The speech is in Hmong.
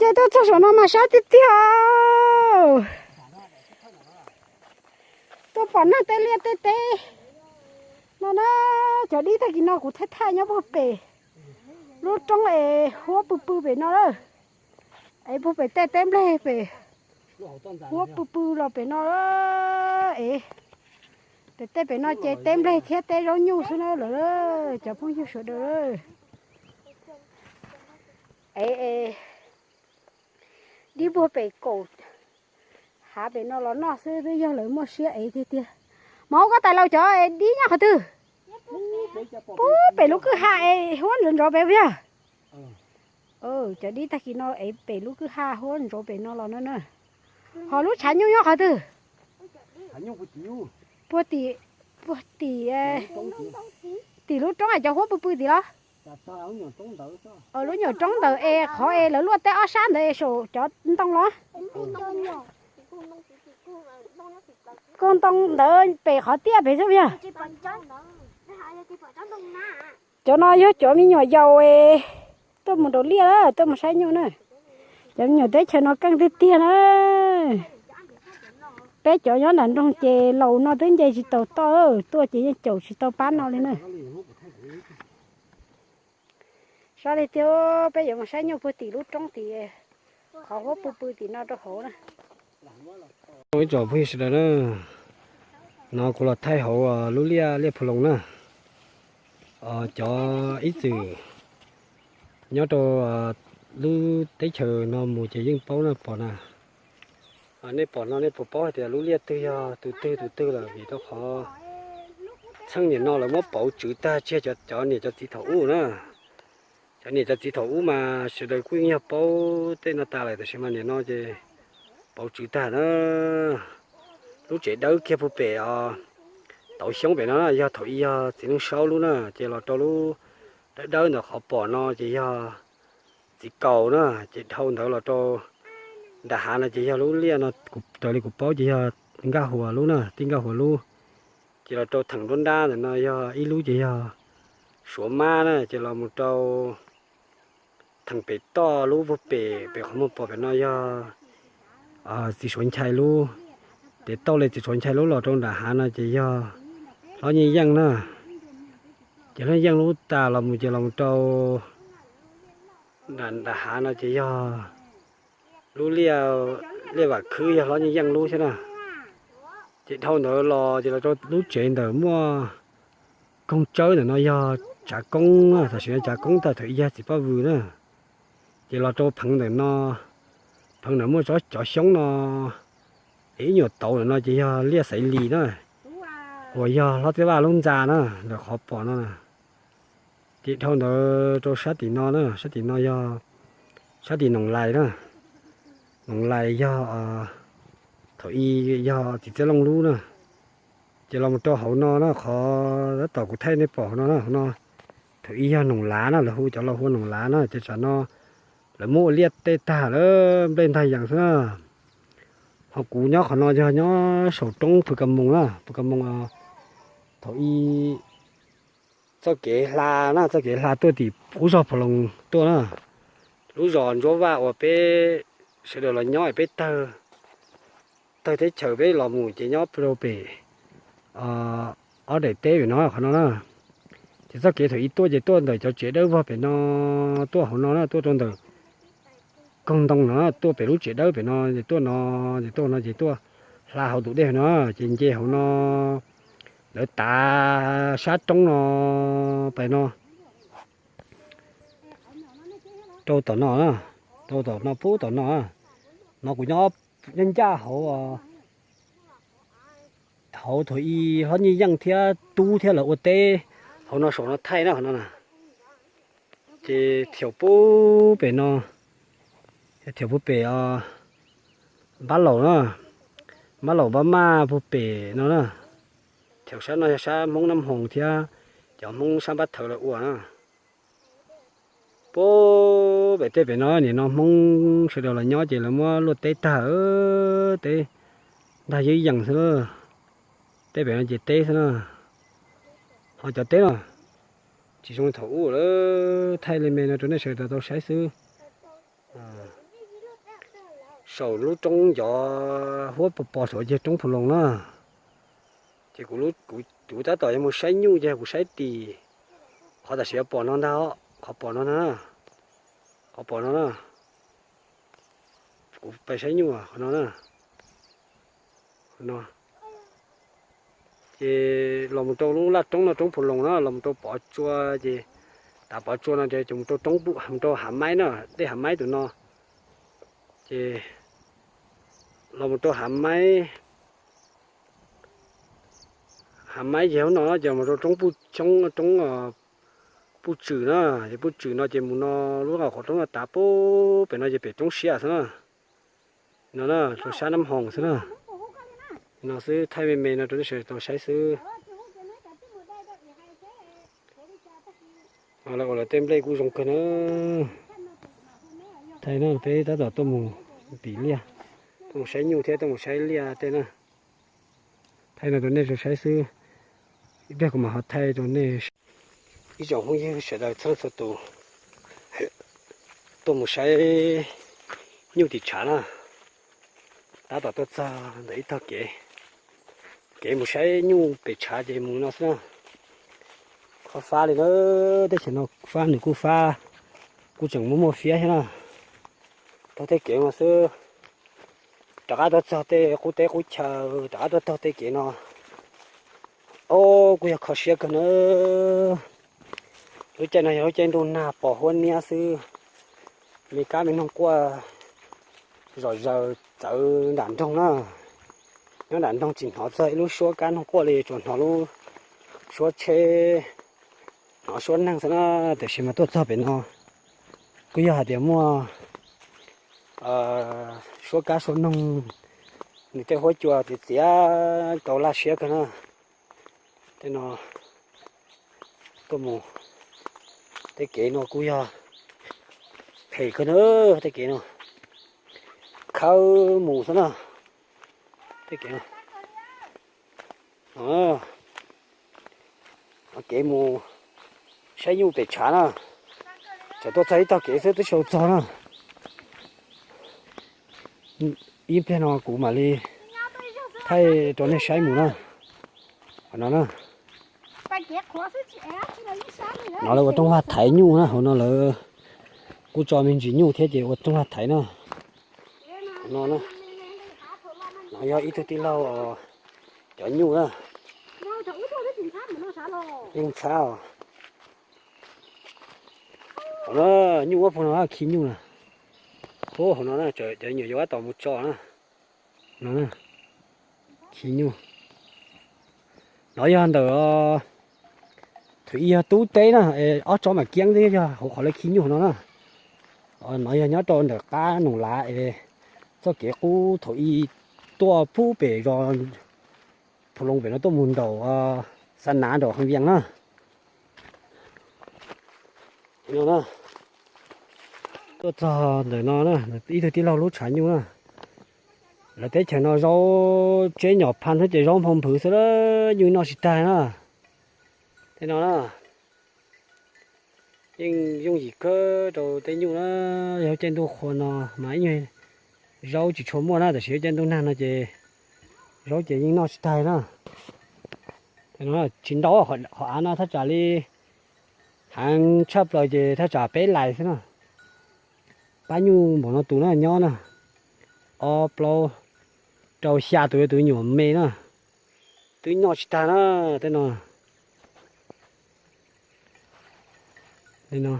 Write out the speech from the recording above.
Ces tuaj txog saum no mas sab tiag tiag. Tuaj pom nag tej liaj tej teb no na. Cov dib tag kis no kuv thaij thaij nyob puag pem lub roob es huab pw pw pem no lawm. Es puag pem tej teb nplej pem huab pw pw los pem no es pem tej pem no ces teb nplej thiab teb zaub nyuj xwb na lawm cov phooj ywg sawv daws. Es dib puag pem kaum hav pem no los noj xwb twb yog lawv muaj siab ev tiag tiag. Mas ua koj tais laus cov dib nyob qhov twg? Pub pem lub kwj ha es huab ntxov ntxov pem puas yog? Cov dib tag kis no es pem lub kwj ha huab ntxov pem no los no na. Ho lub tshav nyuj nyob qhov twg? Puag tim, puag tim, tim lub roob es cov huab pw pw tim los? Lub nyuam roob ntawd es qhov es lawv luaj teb ob sab ntawd es saum cov ntoo los? Koog ntoo ntawd pem qhov tiaj pem xwb puas yog? Cov no yog cov me nyuam yaus es tuaj mus nraus liaj na, tuaj mus saib nyuj na. Cov me nyuam teb chaws no keej tiag tiag na. Peb cov nyob nram nroog ces laus no twb nce tsis taus toj, tuaj ces yeej caum tsis tau pab no li na. Sab li tiag, peb yuav mus saib nyuj puag tim lub roob tim qhov huab pw pw tim no rau hauv na. Ib tsoom phooj ywg sawv daws na, no kuv los thaij hauv lub liaj, liaj Phu Loos na. Cov ib txwm nyob rau lub teb chaws no mus ces yeej paub na pom na. Nej pom no nej puas paub hais tias lub liaj twg yog tus twg tus twg lawm vim rau qhov txheej niam no lawv muab pauv tswv tag tsiag cov niam cov txiv thaum ub na. Cov niam cov txiv thaum ub mas sawv daws kuj yeej yog paub tej no tas lawm tab sis mas niam no ces pauv tswv tag na. Lub tsev dawb kiag puag pem os, tauv xyoob pem no na yog thaum ub yog txiv Neej Saub lub na, ces los rau lub dawb dawb ntawm qhov pom no ces yog txiv Kaus na, ces dhau ntawd los rau nram hav no ces yog lub liaj no, raws li kuv paub ces yog Nkaj Huas lub na, tij Nkaj Huas lub. Ces los rau theem nruab nrab ntawm no yog ib lub ces yog Suav Mab na, ces los mus rau theem pem toj lub puag pem, pem qhov muag pom pem no yog txiv Suav Nchai lub. Ces tauj li txiv Suav Nchai lub los rau nram hav no ces yog Hlob Nyiaj Yeej na. Ces Hlob Nyiaj Yeej lub tas los mus ces los mus rau nram hav no ces yog lub liaj, liaj Vam Khwb yog Hlob Nyiaj Yeej lub thiab na. Ces dhau ntawd los ces los rau lub tsev ntawm muaj koog tsawb ntawm no yog Tsav Koob na, tam sim no Tsav Koob tag, thaum ub yog Txiv Paj Vws na. Ces los rau pheev ntawm no, pheev ntawm muaj cov xyoob no, ib nyuam tauv ntawm no ces yog liaj Xaiv Lis na, uas yog Hlob Txhiaj Vaj lub ntxa na, ntawm qhov pom no na. Ces dhau ntawd rau sab tim no na, sab tim no yog sab tim Noom Lais na. Noom Lais yog thaum ub yog Txiv Txiaj Looj lub na. Ces los mus rau hauv no na, qhov tab tom kuv thaij nej pom hauv no na, hauv no thaum ub yog Noom Lav na, lawv hu, cov laus hu Noom Lav na, ces tsam no lawv muab ua liaj tej tag lawm, nplej ntag yees xwb na. Ho kuv nyob qhov no yog nyob saum roob Phu Ka Moos na, Phu Ka Moos thaum ub txoj kev hla na, txoj kev hla tuaj tim qub zos Phu Loos tuaj na. Lub zos Ntsuab Vaj uas peb sawv daws los nyob es peb tawg, tawg teb chaws peb los mus ces nyob rau pem ob daim teb pem no qhov no na. Ces txoj kev thaum ub tuaj ces tuaj ntawm cov tsev dawb vog pem no, tuaj hauv no na, tuaj rau ntawm koog ntoo no, tuaj pem lub tsev dawb pem no ces tuaj no, ces tuaj no ces tuaj hla hauv tus dej no, ces nce hauv no, lawv tav sab roob no pem no rau tom no, rau tom no pub tom no. No kuv nyob ncaj hauv, hauv thaum ub Hlob Nyiaj Yeej thiab Tub thiab lawv ua teb hauv no saum no thaij na, hauv no na. Ces thiaum pub pem no, thiaum pub pem Npab Laus na, Npab Laus Npab Maj pub pem no na. Thiaum sab no yog sab Hmoob Nab Hoos thiab cov Hmoob sab Npab Thawv lawv ua na. Pub pem tej pem no, nim no Hmoob sawv daws los nyob ces lawv muab luaj teb tag, teb ntag yeeb yees xwb, tej pem no ces teb xwb na. Ho cov teb no tsis zoo thaum ub lawm, thaij li me no rau nej sawv daws tau saib xwb. Saum lub roob ncov huab pos pos saum yog roob Phu Loos na. Ces kuv tab tom yuav mus saib nyuj ces kuv saib tim qhov tam sim yuav pom no ntag, qhov pom no na, qhov pom no na. Kuv pais saib nyuj qhov no na. No. Ces los mus rau lub laj roob no, roob Phu Loos na, los mus rau Pov Tsua ces, tav Pov Tsua no ces mus rau roob, mus rau Hav Maib na, dej Hav Maib tus no. Ces los mus rau Hav Maib, Hav Maib ces no ces mus rau roob Puj Xyoob, roob Puj Tswm na, ces Puj Tswm no ces mus no lub qhov roob no tav pub pem no ces pem roob siab xwb na. No na, rau sab Nab Hoos xwb na. No xwb, thaij me me no rau nej sawv tau saib xwb. Lawv ua lawv tej nplej kuj zoo kawg na. Thaij no peb tab tom tuaj mus pim liaj, tuaj mus saib nyuj thiab tuaj mus saib liaj tej na. Thaij no rau nej sawv saib xwb, ib pliag kuv mam ho thaij rau nej. Ib tsoom phooj ywg sawv daws txhua leej txhua tus, tuaj mus saib nyuj tim tshav na. Tab tom tuaj txog ntawm ib tog kev, kev mus saib nyuj pem tshav ces mus no xwb na. Qhov fab li na, teb chaws no fab nws kuj fab, kuj tseem muaj muaj fiab thiab na. Taug tej kev no xwb, rov qab tuaj txog tej qub teb qub chaw, rov qab tuaj taug tej kev no. Ob, kuj yog kho siab kawg na. Lub caij no yog lub caij ntuj nag pos huab niab xwb, me kab me noog quaj zom zaws txawv nram nroog na. Nyob nram nroog tsis hnov txog ib lub suab kab noog quaj li, tsuas hnov lub suab tsheb, hnov suab neeg xwb na. Tiam sis mas tuaj txog pem no kuj yog hais tias muaj suab kab suab noog, nws tej huab cua txiav txiav tau laj siab kawg na. Tej no tuaj mus, tej kev no kuj yog phem kawg na, tej kev no khawb mus xwb na. Tej kev no, kev mus saib nyuj pem tshav na, tseem tuaj txog ib tog kev xwb twb tsis tau txog na. Ib pliag no kuv mam li thaij rau nej saib mus na. Qhov no na, no lawv ua rooj vag thaiv nyuj na, hauv no lawv kuj tso me ntsis nyuj thiab ces ua rooj vag thaiv na. No, no yog ib tug tij laug cov nyuj na. Yeej ntxhab os. Hauv no nyuj huab pug no khi nyuj na. Hauv no cov nyuam yaus tab tom mus tso na. No, khi nyuj. No yog ntawm, thaum ub yog tub teb na, ob tsob mam kiab twb yog hauv qhov lawv khi nyuj no na. No yog nyob rau ntawm qab Noom Lav es txoj kev qub thaum ub tuaj pub pem zos Phu Loos pem no tuaj mus nraum Xa Nav nraum Hee Vias na. Tuaj txog ntawm no na, ib tug tij laug lub tshav nyuj na. Lawv teb chaws no zaub tseb nyom phaj xwb ces zaub nphau nphwv xwb, nyuj noj tsis tag na. Tej no na, yeej yooj yim kawg rau tej nyuj na. Yog caij ntuj qhua no mas ib nyuag zaub tsis tshua muaj na, tab sis yog caij ntuj nag no ces zaub ces yeej noj tsis tag na. Tsis ntau, qhov av no thaj tsam li heev tshaj plaws ces thaj tsam peb lais xwb na. Pab nyuj npaum no tus na nyob na, ob plaub rau xya tus, tus nyuam me na, twb noj tsis tag na. Tej no, tej no